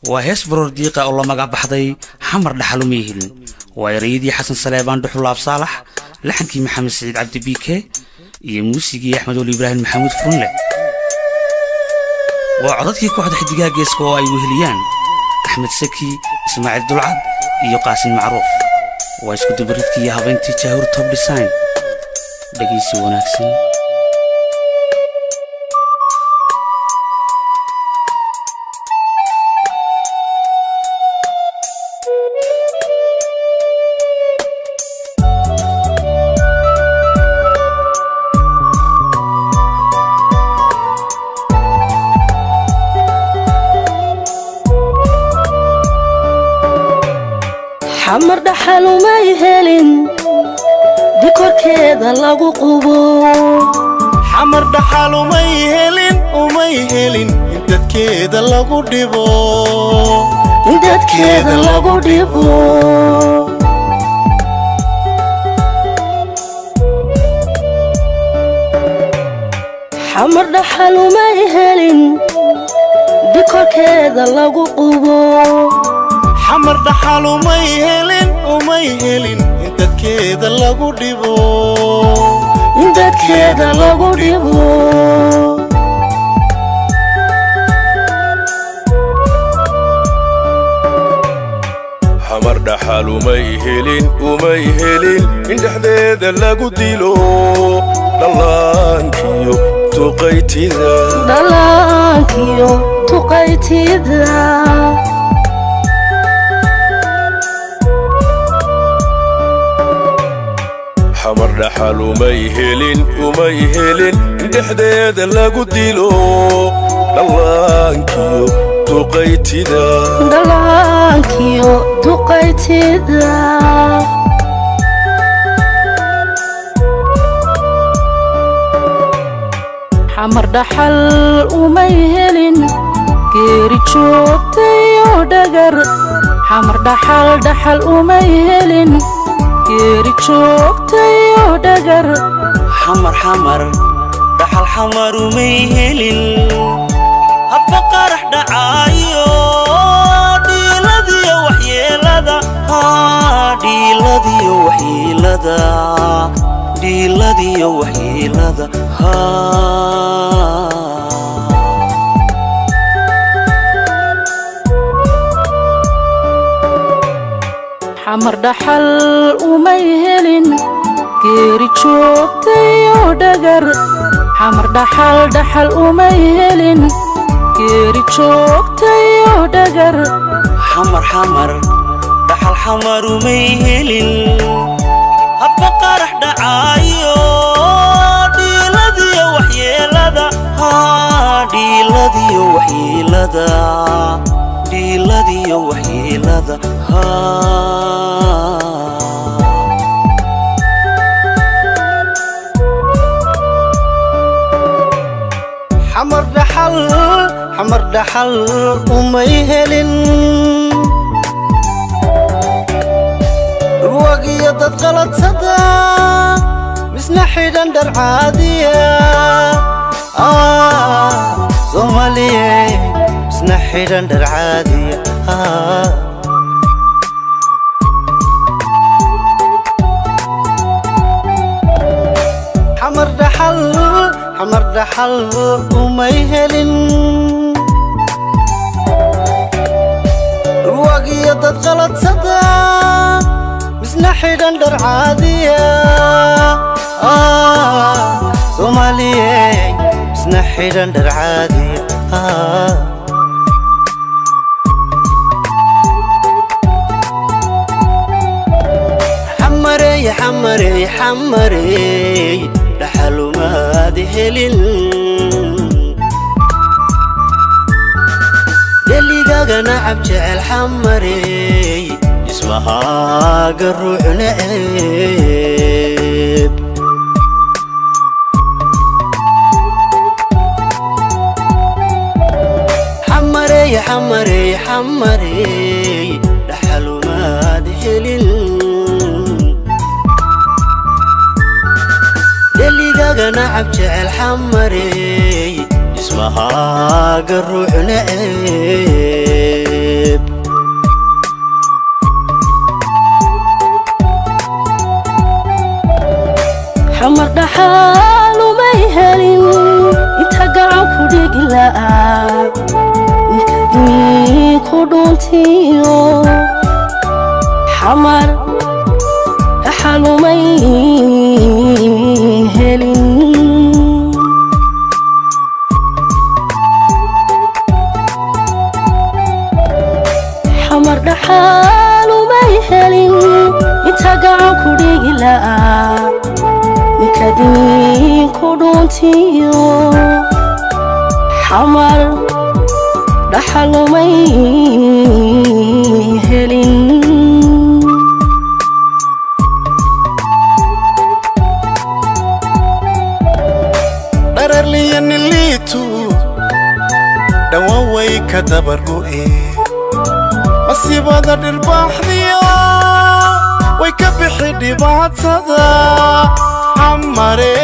Waa hees baroor diiqa oo la magac baxday "Xamar Dhaxal Umay Helin". Waa ereyadii Xasan Saleebaan Dhuxulaab Saalax, laxankii Maxamed Siciid Cabdi Biike iyo muusigii Axmed Weli Ibraahim Maxamuud Furunle. Waa codadkii kooxda Xidigaha Geeska oo ay weheliyaan Axmed Saki, Ismaaciil Dulcad iyo Qaasin Macruuf. Waa isku dubaridkii iyo habayntii Jaahur Top Design. Dhegaysi wanaagsan. Xamar dhaxal umay helin dikorkeeda lagu qubo. Xamar dhaxal umay helin, umay helin in dadkeeda lagu dhibo. In dadkeeda lagu dhibo. Xamar dhaxal umay helin dikorkeeda lagu qubo. Xamar dhaxal umay helin, umay helin in dadkeeda lagu dhibo. In dadkeeda lagu dhibo. Xamar dhaxal umay helin, umay helin in dhexdeeda lagu dilo dhallaankiyo duqaytida. Dhallaankiyo duqaytida. Xamar dhaxal umay helin, umay helin in dhexdeeda lagu dilo dhallaankiyo duqaytida. Dhallaankiyo duqaytida. Xamar dhaxal umay helin geeri joogtayo dhagar. Xamar dhaxal, dhaxal umay helin geeri joogtayo dhagar. Xamar, xamar dhaxal, xamar umay helin hadba qarax dhacaayo, dhiiladiyo waxyeelada, dhiiladiyo waxyeelada, dhiiladiyo waxyeelada. Xamar dhaxal umay helin geeri joogtayo dhagar. Xamar dhaxal, dhaxal umay helin geeri joogtayo dhagar. Xamar, xamar dhaxal, xamar umay helin hadba qarax dhacaayo, dhiiladiyo waxyeelada, dhiiladiyo waxyeelada, dhiiladiyo waxyeelada. Xamar dhaxal, xamar dhaxal umay helin dhulwagiyo dad qaladsada, misna xidhan dhar caadiya. Soomaaliye, misna xidhan dhar caadiya. Xamar dhaxal, xamar dhaxal umay helin dhulwagiyo dad qaladsada, misna xidhan dhar caadiya. Soomaaliye, misna xidhan dhar caadiya. Xamarey, xamarey, xamarey dhaxalumaad helin dheligaga nacab jecel. Xamarey dhismahaaga ruux neceb. Xamarey, xamarey, xamarey dhaxalumaad helin dheligaga nacab jecel. Xamarey dhismahaaga ruux neceb. Dhaxal umay helin inta gacan ku dhigi la'aa, ninka diinku dhuntiyo. Xamar dhaxal umay helin. Xamar dhaxal umay helin inta gacan ku dhigi la'aa, ninka diinku dhuntiyo. Xamar dhaxal umay helin. Dhararliyaniliitu dhawaan way ka dabargo'e, masiibada dhirbaaxdiyo way ka bixi dhibaatada. Xamare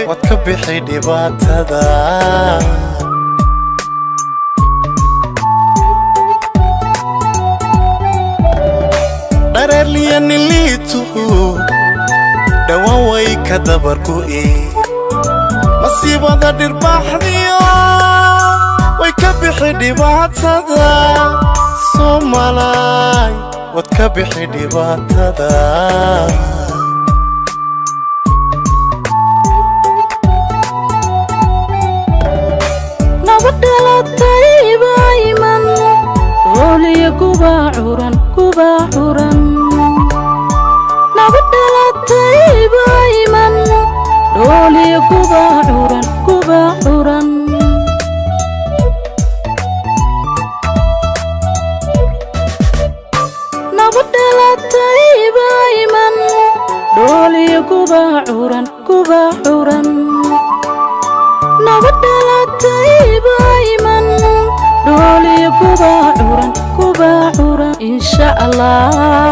waad ka bixi dhibaatada. Dhararliyaniliitu dhawaan way ka dabargo'e, masiibada dhirbaaxdiyo way ka bixi dhibaatada. Soomalaay waad ka bixi dhibaatada. Nabad dhalatay baa iman, rooliya gubaa curan, gubaa curan. Nabad dhalatay baa iman, dhooliya gubaa curan, gubaa curan. Nabad dhalatay baa iman, dhooliya gubaa curan, gubaa curan. Nabad dhalatay baa iman, dhooliya gubaa curan, gubaa curan. Insha Allah.